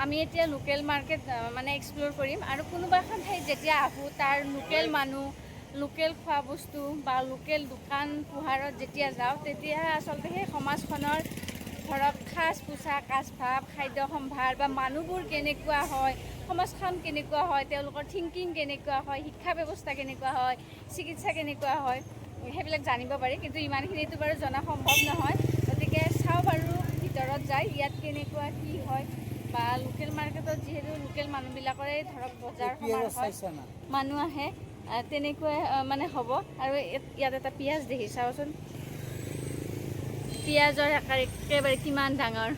আমি এতিয়া local market মানে এক্সপ্ল'ৰ কৰিম আৰু কোনোবা এখন ঠাইত যেতিয়া আহোঁ, তাৰ লোকেল মানুহ, লোকেল খোৱা বস্তু বা লোকেল দোকান পোহাৰত যেতিয়া যাওঁ, তেতিয়া আচলতে সেই সমাজখনৰ ধৰক সাজ পোছাক, আচবাব, খাদ্য সম্ভাৰ বা মানুহবোৰ কেনেকুৱা হয়, সমাজখন কেনেকুৱা হয়, তেওঁলোকৰ থিংকিং কেনেকুৱা হয়, শিক্ষা ব্যৱস্থা কেনেকুৱা হয়, চিকিৎসা কেনেকুৱা হয়, সেইবিলাক জানিব পাৰি। কিন্তু ইমানখিনিতো বাৰু জনা সম্ভৱ নহয়। গতিকে চাওঁ বাৰু ভিতৰত যায় ইয়াত কেনেকুৱা কি হয় বা লোকেল মাৰ্কেটত যিহেতু লোকেল মানুহবিলাকৰে ধৰক বজাৰ সমাৰ পিঁয়াজ হয়, চাইছা না? মানুহ আহে, তেনেকুৱা মানে হ'ব। আৰু ইয়াত এটা পিঁয়াজ দেখি চাওঁচোন, পিঁয়াজৰ আকাৰ একেবাৰে কিমান ডাঙৰ।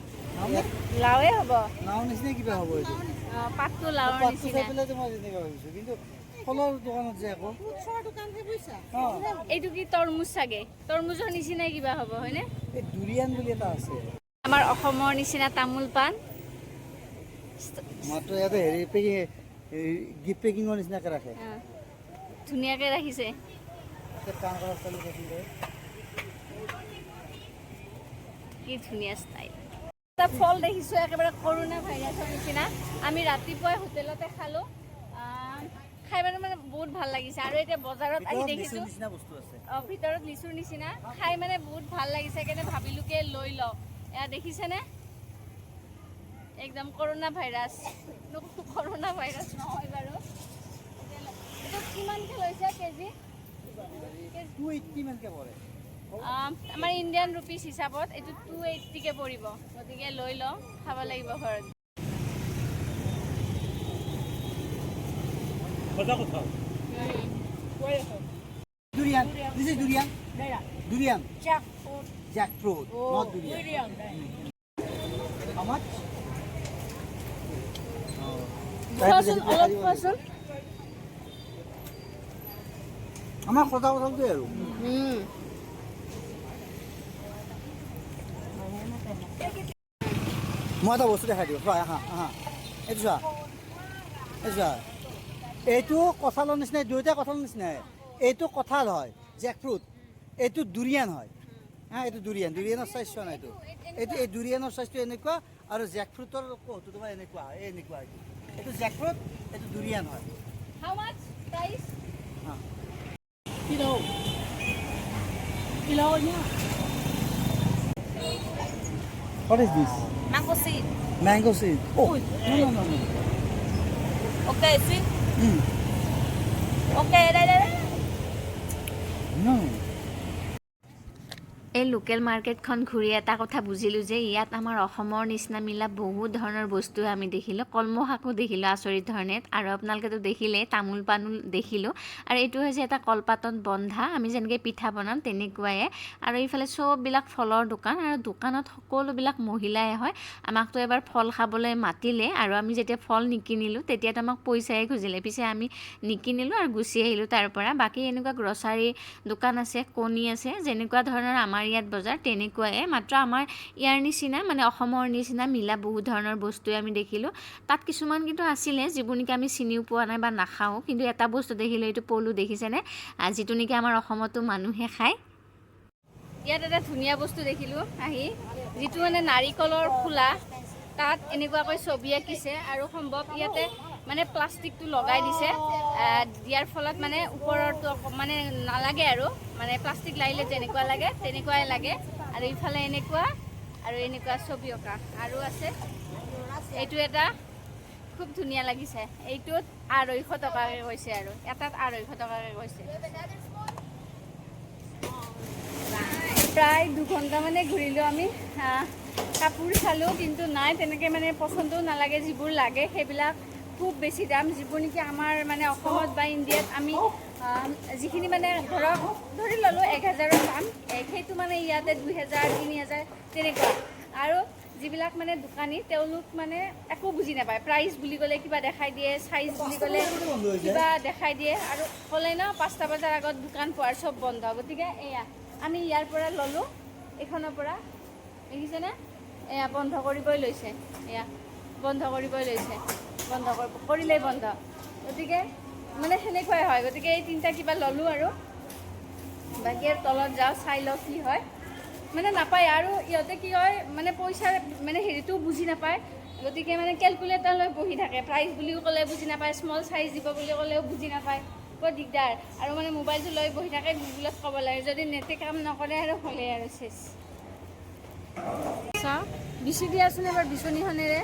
লাওৱে হ'ব। নাও নিচিনা কিবা হ'ব এইটো। পাতটো লাওৰ পাতটো নিচিনা। চাই পেলাই মই তেনেকুৱা ভাবিছোঁ, কিন্তু ফলৰ দোকানত যে আকৌ। এইটো কি তৰমুজ চাগে, তৰমুজৰ নিচিনাই কিবা হ'ব, হয়নে? এই দুৰিয়ান বুলি এটা আছে। আমাৰ অসমৰ নিচিনা তামোল পাণ। মাত্ৰ ইয়াতে হেৰি পেকিং, গিফ্ট পেকিঙৰ নিচিনাকৈ ৰাখে। ধুনীয়াকৈ ৰাখিছে। পাণ কৰা ষ্টাইল থাকে। কি ধুনীয়া ষ্টাইল। এটা ফল দেখিছোঁ একেবাৰে কৰোণা ভাইৰাছৰ নিচিনা। আমি ৰাতিপুৱাই হোটেলতে খালোঁ, খাই মানে মানে বহুত ভাল লাগিছে। আৰু এতিয়া বজাৰত আহি ভিতৰত লিচুৰ দেখিছোঁ নিচিনা বস্তু আছে। ভিতৰত লিচুৰ নিচিনা, খাই মানে বহুত ভাল লাগিছে, সেইকাৰণে ভাবিলোকে লৈ লওঁ। এয়া দেখিছেনে? একদম কৰোণা ভাইৰাছ। কৰোণা ভাইৰাছ নহয় বাৰু। এইটো কিমানকৈ লৈছে কেজি? 280 মানকৈ পৰে। আমাৰ ইণ্ডিয়ান ৰুপিজ হিচাপত এইটো 280কে পৰিব। গতিকে লৈ লওঁ, খাব লাগিব ঘৰত। Durian, this is durian. Durian. Jackfruit, not durian. How much? খোৱাচোন, অলপ খোৱাচোন। আমাৰ সঁচা কথাটোৱে আৰু। মই এটা বস্তু দেখাই দিওঁ, চোৱা। আহা আহা, এইটো চোৱা, এইটো চোৱা। এইটো কঁঠালৰ নিচিনাই, দুয়োটাই কঁঠালৰ নিচিনাই। এইটো কঁঠাল হয়, জেকফ্ৰুট। এইটো দুৰিয়ান হয়। হা, এইটো দুৰিয়ান। দুৰিয়ানৰ চাইজ চোৱা নাই। এইটো এইটো এই দুৰিয়ানৰ চাইজটো এনেকুৱা আৰু জেকফ্ৰুটৰ কোহটো তোমাৰ এনেকুৱা, এই এনেকুৱা। এইটো এইটো জেকফ্ৰুট, এইটো দুৰিয়ান হয়। How much price? হা। Kilo. Kilo nha. What is this? Mango seed. Mango seed. Oh, no, no, no, no. Ok, sweet. Ok, đây đây đây. No. এই লোকেল মাৰ্কেটখন ঘূৰি এটা কথা বুজিলোঁ যে ইয়াত আমাৰ অসমৰ নিচিনা মিলা বহুত ধৰণৰ বস্তু আমি দেখিলোঁ। কলমৌ শাকো দেখিলোঁ আচৰিত ধৰণে, আৰু আপোনালোকেতো দেখিলেই, তামোল পাণো দেখিলোঁ। আৰু এইটো হৈছে এটা কলপাতত বন্ধা, আমি যেনেকৈ পিঠা বনাওঁ তেনেকুৱাই। আৰু এইফালে চববিলাক ফলৰ দোকান, আৰু দোকানত সকলোবিলাক মহিলাই হয়। আমাকতো এবাৰ ফল খাবলৈ মাতিলে, আৰু আমি যেতিয়া ফল নিকিনিলোঁ তেতিয়াতো আমাক পইচাই খুজিলে। পিছে আমি নিকিনিলোঁ আৰু গুচি আহিলোঁ তাৰ পৰা। বাকী এনেকুৱা গ্ৰছাৰী দোকান আছে, কণী আছে, যেনেকুৱা ধৰণৰ আমাৰ ইয়াত বজাৰ তেনেকুৱাই, মাত্ৰ আমাৰ ইয়াৰ নিচিনা মানে অসমৰ নিচিনা মিলা বহুত ধৰণৰ বস্তুৱে আমি দেখিলোঁ। তাত কিছুমান কিন্তু আছিলে যিবোৰ নেকি আমি চিনিও পোৱা নাই বা নাখাওঁ। কিন্তু এটা বস্তু দেখিলোঁ, এইটো পলু দেখিছেনে? যিটো নেকি আমাৰ অসমতো মানুহে খায়। ইয়াত এটা ধুনীয়া বস্তু দেখিলোঁ আহি, যিটো মানে নাৰিকলৰ খোলা, তাত এনেকুৱাকৈ ছবি আঁকিছে। আৰু সম্ভৱ ইয়াতে মানে প্লাষ্টিকটো লগাই দিছে, দিয়াৰ ফলত মানে ওপৰৰটো মানে নালাগে, আৰু মানে প্লাষ্টিক লাগিলে যেনেকুৱা লাগে তেনেকুৱাই লাগে। আৰু ইফালে এনেকুৱা আৰু এনেকুৱা ছবি অঁকা আৰু আছে। এইটো এটা খুব ধুনীয়া লাগিছে। এইটোত 250 টকাকৈ কৈছে, আৰু এটাত 250 টকাকৈ কৈছে। প্ৰায় 2 ঘণ্টা মানে ঘূৰিলোঁ আমি। কাপোৰ চালোঁ, কিন্তু নাই তেনেকৈ মানে পচন্দও নালাগে। যিবোৰ লাগে সেইবিলাক খুব বেছি দাম, যিবোৰ নেকি আমাৰ মানে অসমত বা ইণ্ডিয়াত আমি যিখিনি মানে ধৰক ধৰি ল'লোঁ 1000ৰ দাম, সেইটো মানে ইয়াতে 2000, 3000 তেনেকুৱা। আৰু যিবিলাক মানে দোকানী, তেওঁলোক মানে একো বুজি নাপায়। প্ৰাইচ বুলি ক'লে কিবা দেখাই দিয়ে, চাইজ বুলি ক'লে কিবা দেখাই দিয়ে। আৰু ক'লে ন, 5টা বজাৰ আগত দোকান পোৱাৰ চব বন্ধ। গতিকে এয়া আমি ইয়াৰ পৰা ল'লোঁ, এইখনৰ পৰা। দেখিছেনে? এয়া বন্ধ কৰিবই লৈছে, এয়া বন্ধ কৰিবই লৈছে, বন্ধ কৰিলেই বন্ধ। গতিকে মানে সেনেকুৱাই হয়। গতিকে এই তিনিটা কিবা ল'লোঁ আৰু বাকী আৰু তলত যাওঁ, চাই লওঁ কি হয়। মানে নাপায়। আৰু ইহঁতে কি হয়, মানে পইচাৰ মানে হেৰিটোও বুজি নাপায়। গতিকে মানে কেলকুলেটৰ লৈ বহি থাকে। প্ৰাইচ বুলিও ক'লে বুজি নাপায়, স্মল চাইজ দিব বুলি ক'লেও বুজি নাপায়, বৰ দিগদাৰ। আৰু মানে মোবাইলটো লৈ বহি থাকে, গুগলত ক'ব লাগে। যদি নেটে কাম নকৰে আৰু হ'লেই আৰু চেচ। চাওঁ, বিচি দিয়াচোন এবাৰ বিচনীখনেৰে।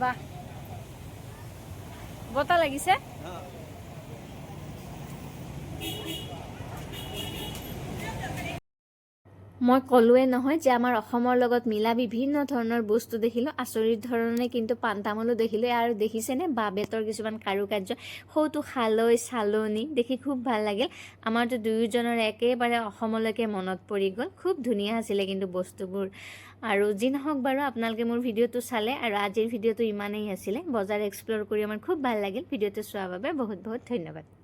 বাহ, বতাহ লাগিছে। মই ক'লোৱে নহয় যে আমাৰ অসমৰ লগত মিলা বিভিন্ন ধৰণৰ বস্তু দেখিলোঁ। আচৰিত ধৰণে কিন্তু পাণ তামোলো দেখিলোঁ। আৰু দেখিছেনে বাঁহ বেতৰ কিছুমান কাৰুকাৰ্য, সৌটো খালৈ চালনী, দেখি খুব ভাল লাগিল। আমাৰতো দুয়োজনৰ একেবাৰে অসমলৈকে মনত পৰি গ'ল। খুব ধুনীয়া আছিলে কিন্তু বস্তুবোৰ। আৰু যি নহওক বাৰু, আপোনালোকে মোৰ ভিডিঅ'টো চালে আৰু আজিৰ ভিডিঅ'টো ইমানেই আছিলে। বজাৰ এক্সপ্ল'ৰ কৰি আমাৰ খুব ভাল লাগিল। ভিডিঅ'টো চোৱাৰ বাবে বহুত বহুত ধন্যবাদ।